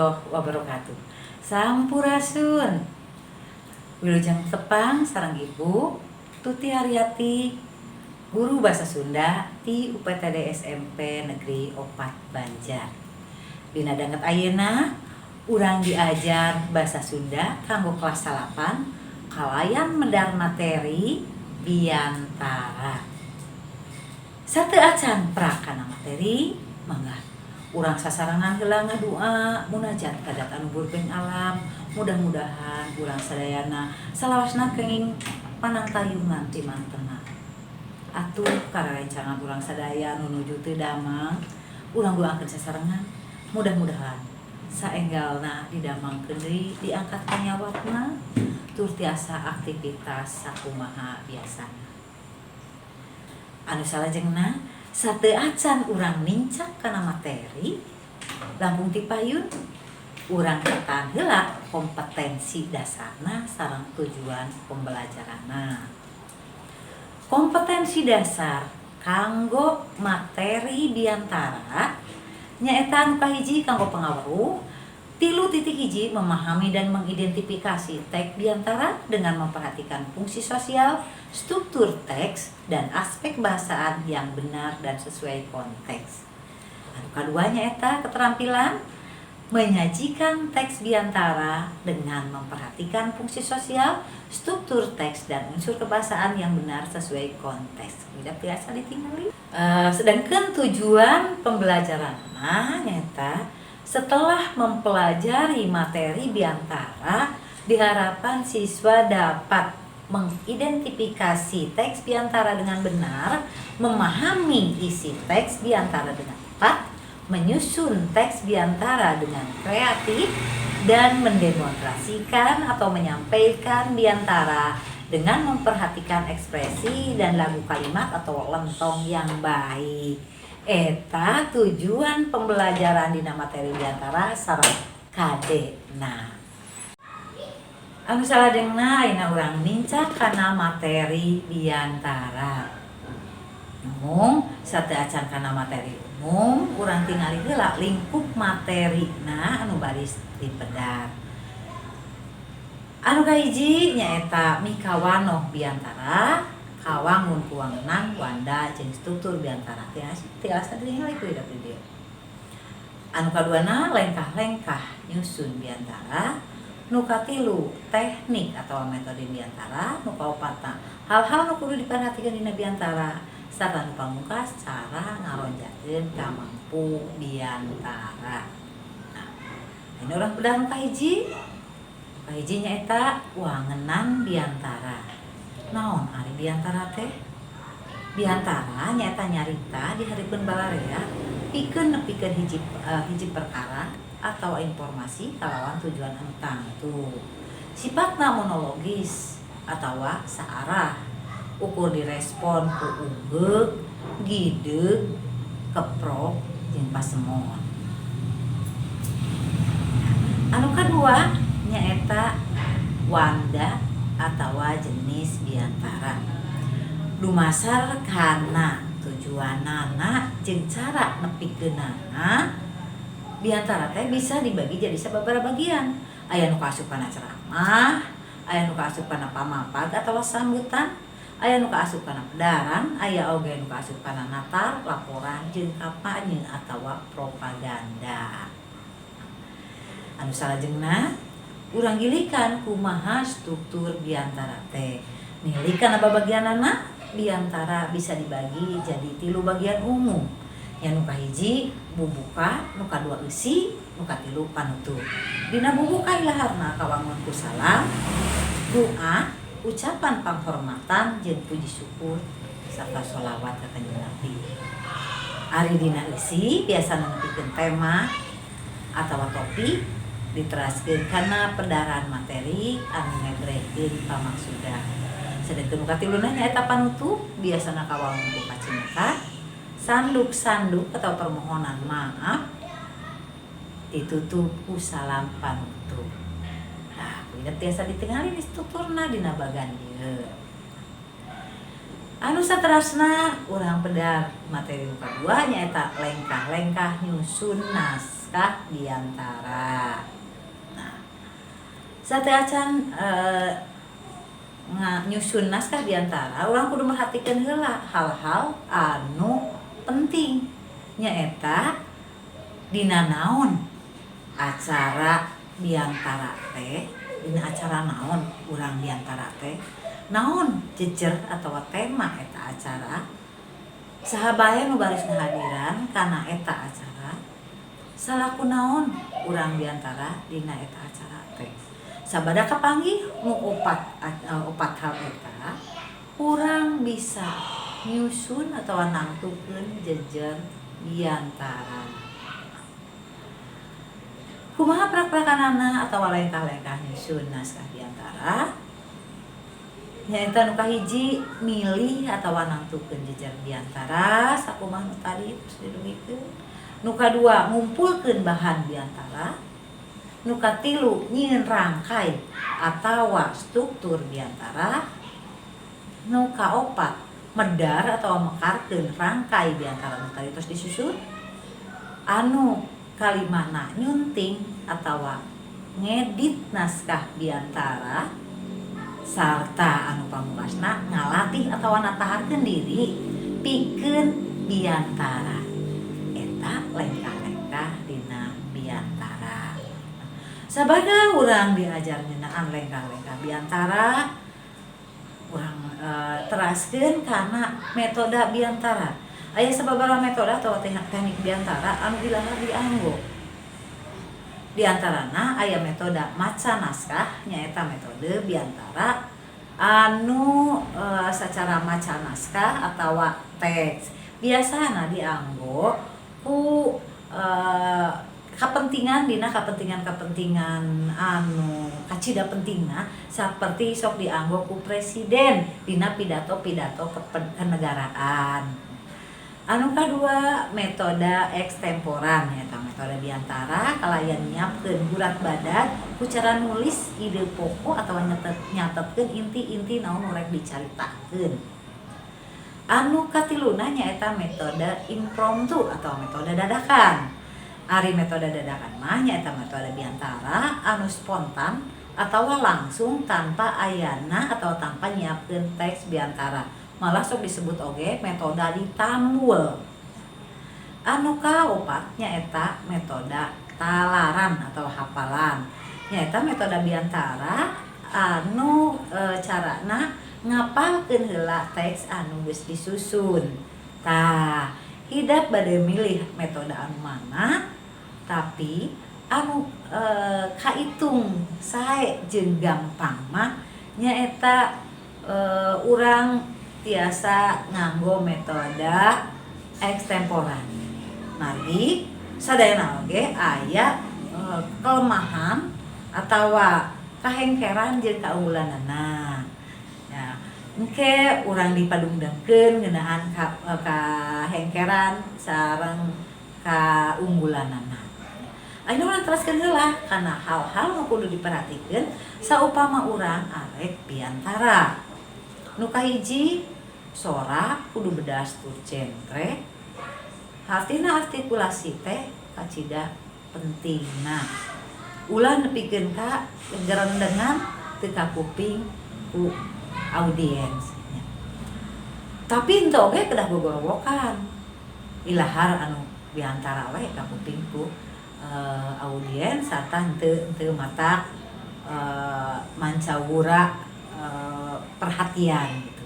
Warahmatullahi wabarakatuh. Sampurasun. Wilujeng tepang sareng Ibu Tuti Haryati, guru bahasa Sunda ti UPTD SMP Negeri 4 Banjar. Dina danget ayeuna urang diajar bahasa Sunda kanggo kelas 8 kalayan medar materi biantara. Sateuacan prakana materi, mangga urang sasarengan heula ngadua munajat ka Dat anu burbeng alam, mudah-mudahan urang sadayana salawasna kenging panangtayungan ti mantena. Atuh karerencangan urang sadaya nu nuju teu damang, urang doakeun sasarengan, mudah-mudahan saenggalna didamangkeun deui, diangkat panyawatna, tur tiasa aktivitas sakumaha biasana. Anu salajengna, sateuacan urang nincak kana materi, langkung ti payun urang ketan heula kompetensi dasarna sareng tujuan pembelajaranna. Kompetensi dasar kanggo materi biantara nyaeta anu kahiji kanggo pangaweruh 3.1, memahami dan mengidentifikasi teks biantara dengan memperhatikan fungsi sosial, struktur teks, dan aspek bahasaan yang benar dan sesuai konteks. Anu kadua nyaeta keterampilan menyajikan teks biantara dengan memperhatikan fungsi sosial, struktur teks, dan unsur kebahasaan yang benar sesuai konteks. Tidak biasa ditinggali. Sedangkan tujuan pembelajaran nyaeta setelah mempelajari materi biantara, diharapkan siswa dapat mengidentifikasi teks biantara dengan benar, memahami isi teks biantara dengan tepat, menyusun teks biantara dengan kreatif, dan mendemonstrasikan atau menyampaikan biantara dengan memperhatikan ekspresi dan lagu kalimat atau lentong yang baik. Eta tujuan pembelajaran dina materi biantara sareng KD. Nah, anu salajengna, ayeuna urang nincak kana materi biantara. Mung sateuacan kana materi umum, urang tingali heula lingkup materina anu baris dipedar. Anu kahiji nyaeta mikawanoh biantara, kawangun kuwangenan, wanda jeung struktur biantara. Tiasa ditingali ku hidep di dieu. Anu kaduana, lengkah-lengkah nyusun biantara. Nu katilu, teknik atau metode biantara. Nu kaopatna, hal-hal nu kudu diperhatikan dina biantara, sarta nu pamungkas, cara ngaronjatkeun kamampu biantara. Nah, ini urang pedar nu kahiji. Nu kahiji nyaeta wangenan biantara. Naon ari biantara teh? Biantara nyaeta nyarita di hareupeun balarea pikeun nepikeun hiji perkara atau informasi kalawan tujuan anu tangtu. Sifatna monologis atawa saarah, ukur direspon ku unggeuk, gideug, keprok, jeung pasemon. Anu kadua nyaeta wanda atawa jenis biantara. Dumasar kana tujuanana jeung cara nepikeunana, biantara teh bisa dibagi jadi sababaraha bagian. Aya nu kaasup kana ceramah, aya nu kaasup kana pamapag atawa sambutan, aya nu kaasup kana pedaran, aya oge nu kaasup kana natar, laporan, jeung kampanye atawa propaganda. Anu salajengna, urang gilikan kumaha struktur biantara teh. Nilai kana babagianana, biantara bisa dibagi jadi tilu bagian umum. Nya nu kahiji bubuka, nu kadua eusi, nu katilu panutup. Dina bubuka ilaharna kawangun ku salam, doa, ucapan panghormatan jeung puji syukur serta sholawat ka Kanjeng Nabi. Ari dina eusi biasana nepikeun tema atawa topik, diteraskeun kana pedaran materi anu ngebrehkeun pamaksudan. Sedengkeun nu katiluna nyaeta panutup, biasana kawangun ku kacinta, sanduk-sanduk atau permohonan maaf, ditutup ku salam panutup. Nah, kudu tiasa ditingali di strukturna dina bagan ieu. Anu saterasna, urang pedar materi nu kadua, nyaeta lengkah-lengkah nyusun naskah. naskah biantara. Nah, sateuacan nyusun naskah biantara, urang kudu merhatikeun heula hal-hal anu penting, nyaeta dina naon acara biantara teh, dina acara naon urang biantara teh, naon jejer atau tema eta acara, saha bae nu baris ngahadiran kana eta acara, salaku naon urang biantara dina eta acara teh. Sabada kapanggih nu opat hal eta, urang bisa nyusun atau nangtukeun jejer biantara. Kumaha prak-prakanana atau lengkah-lengkah nyusun naskah biantara? Nyaeta nu kahiji, milih atawa nangtukeun jejer biantara sakumaha nu tadi terus didugikeun. Nu kadua, ngumpulkeun bahan biantara. Nu katilu, nyieun rangkai atawa struktur biantara. Nu kaopat, medar atau mekarkeun rangkai biantara nu tadi terus disusun. Anu kalimana, nyunting atawa ngedit naskah biantara, sarta anu pamungkasna ngalatih atawa nataharkeun diri pikeun biantara. Eta lengkah-lengkah dina biantara. Sabada urang diajar ngeunaan lengkah-lengkah biantara, urang teraskeun kana metode biantara. Aya sababaraha metode atau teknik biantara anu ilahar dianggo. Di antarana aya metode maca naskah, nyaeta metode biantara anu sacara maca naskah atawa teks. Biasana dianggo ku kapentingan dina kapentingan-kapentingan anu kacida pentingna, saperti sok dianggo ku presiden dina pidato-pidato kenegaraan. Anu kadua, metode ekstemporan, nyaeta metode biantara kalayan nyiapkeun gurat badag ku cara nulis ide pokok atawa nyatetkeun inti-inti naon nu rek dicaritakeun. Anu katiluna nyaeta metode impromptu atau metode dadakan. Ari metode dadakan mah nyaeta metode biantara anu spontan atau langsung tanpa ayana atau tanpa nyiapkeun teks biantara. Malah sok disebut oge metode ditambul. Anu kaopat nyaeta metode talaran atau hafalan. Nyaeta metode biantara anu carana ngapalkeun heula teks anu geus disusun. Tah, hidep bade milih metode anu mana, tapi anu kaitung sae jeung gampang mah nyaeta urang tiasa nganggo metode ekstemporan. Margi sadayana oge aya kelemahan atawa kahengkeran jeung kaunggulanana. Ya, engke urang dipadungdangkeun ngeunaan kahengkeran sareng kaunggulanana. Ayeuna urang teraskeun heula kana hal-hal nu kudu diperhatikeun saupama urang arek biantara. Nu kahiji, sora kudu bedas tur jentre. Hartina artikulasi teh kacida pentingna. Ulah nepikeun ka gerendengan teu kakuping ku audiens. Tapi henteu oge kedah gogorowokan. Ilahar anu biantara we kakuping ku audiens sarta henteu matak mancawura perhatian gitu.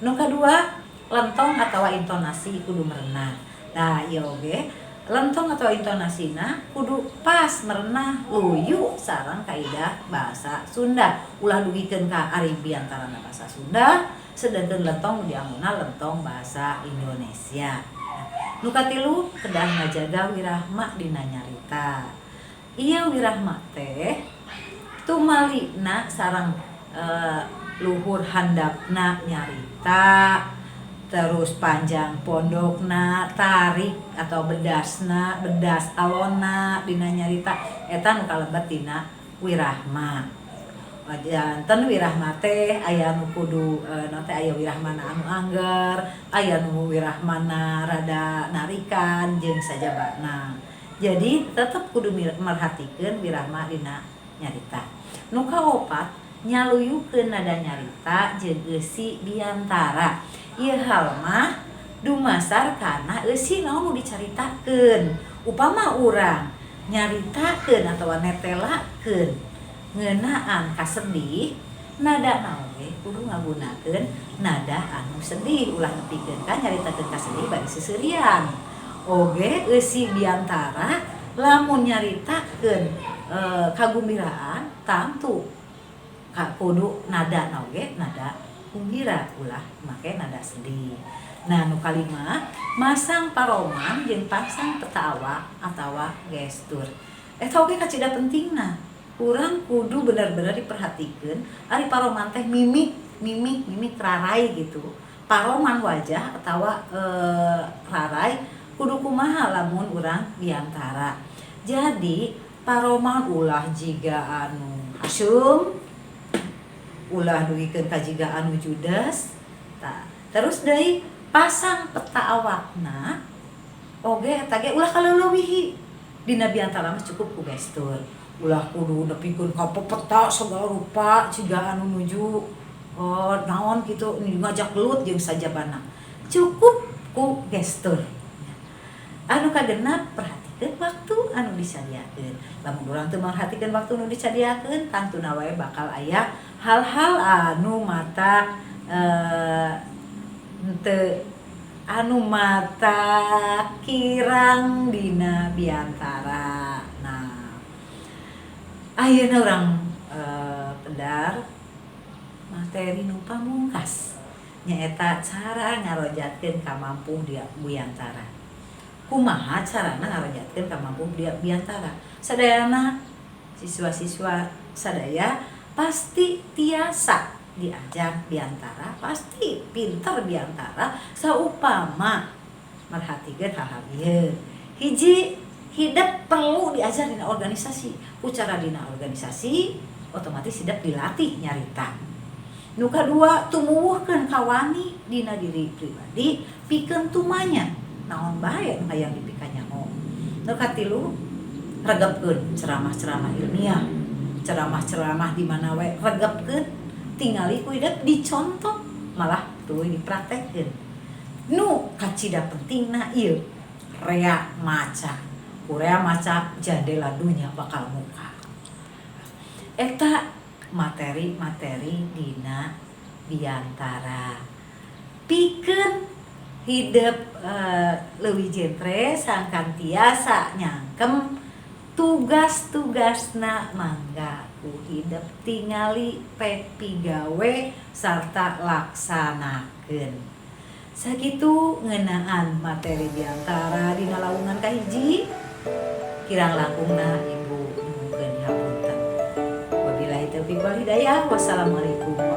Nu kadua, lentong atawa intonasi kudu merenah. Nah, ieu oge lentong atau intonasina kudu pas, merenah, luyu sareng kaidah bahasa Sunda. Ulah dugikeun ka ari biantarana bahasa Sunda, sedangkan lentong dianggona lentong bahasa Indonesia. Nu katilu, kedah ngajaga wirahma dina nyarita. Ieu wirahma teh tumalina sareng luhur handapna nyarita, terus panjang pondokna, tarik atau bedasna, bedas alonna dina nyarita, eta nu kalebet dina wirahma. Janten wirahma teh aya nu kudu naon teh, aya wirahmana anu angger, aya nu wirahmana rada narikan jeung sajabana. Jadi tetep kudu merhatikeun wirahma dina nyarita. Nu kaopat, nyaluyukeun nada nyarita jeung eusi biantara. Ieu hal mah dumasar kana eusi naon nu dicaritakeun. Upama urang nyaritakeun atawa netelakeun ngeunaan kasedih, nada oge kudu ngagunakeun nada anu sedih, ulah nepikeun ka nyaritakeun kasedih bari seuseurian. Oge eusi biantara lamun nyaritakeun kagumbiraan tangtu kudu nada oge nada gumbira, ulah make nada sedih. Nah, nu kalima, masang paroman jeung pasang peta awak atawa gestur. Eta oge kacida pentingna. Urang kudu bener-bener diperhatikeun ari paroman teh mimik mimik mimik rarai gitu. Paroman wajah atawa rarai kudu kumaha lamun urang biantara. Jadi paroman ulah jiga anu haseum, ulah dugikeun ka jiga anu judes. Tah, terus deui pasang peta awakna oge eta ge ulah kaleulewihi. Dina biantara mah cukup ku gestur. Ulah kudu nepikeun ka pepeta sagala rupa jiga anu nuju naon kitu ngajak gelut jeung sajabana. Cukup ku gestur. Anu kagenep, perhatikeun waktu anu disadiakeun. Lamun urang teu merhatikeun waktu nu disadiakeun, tangtuna wae bakal aya hal-hal anu matak henteu anu matak kirang dina biantara. Nah, ayeuna urang pedar materi nu pamungkas, nyaeta cara ngarojatkeun kamampuh dia biantara. Kumaha carana ngarojatkeun kamampuh dia biantara? Sadayana siswa-siswa sadaya pasti tiasa diajar biantara, pasti pinter biantara saupama merhatikeun hal-hal ieu. Hiji, hidep perlu diajar dina organisasi. Ku cara dina organisasi otomatis hidep dilatih nyarita. Nu kadua, tumuwuhkeun kawani dina diri pribadi pikeun tumanya naon bae nu hayang dipikanyaho. Nu katilu, regepkeun ceramah-ceramah ilmiah, ceramah-ceramah di mana wae regepkeun, tingali ku hidep dicontoh malah tuluy dipraktekkeun. Nu kacida pentingna ieu, rea maca. Ku rea maca jandela dunya bakal muka. Eta materi-materi dina biantara. Pikeun hidep leuwih jentre sangkan tiasa nyangkem tugas-tugasna, mangga ku hidep tingali pek pigawe sarta laksanakeun. Sakitu ngeunaan materi biantara dina lawungan kahiji. Kirang langkungna ibu nyuhunkeun hapunten. Wabillahi taufiq wal hidayah. Wassalamualaikum.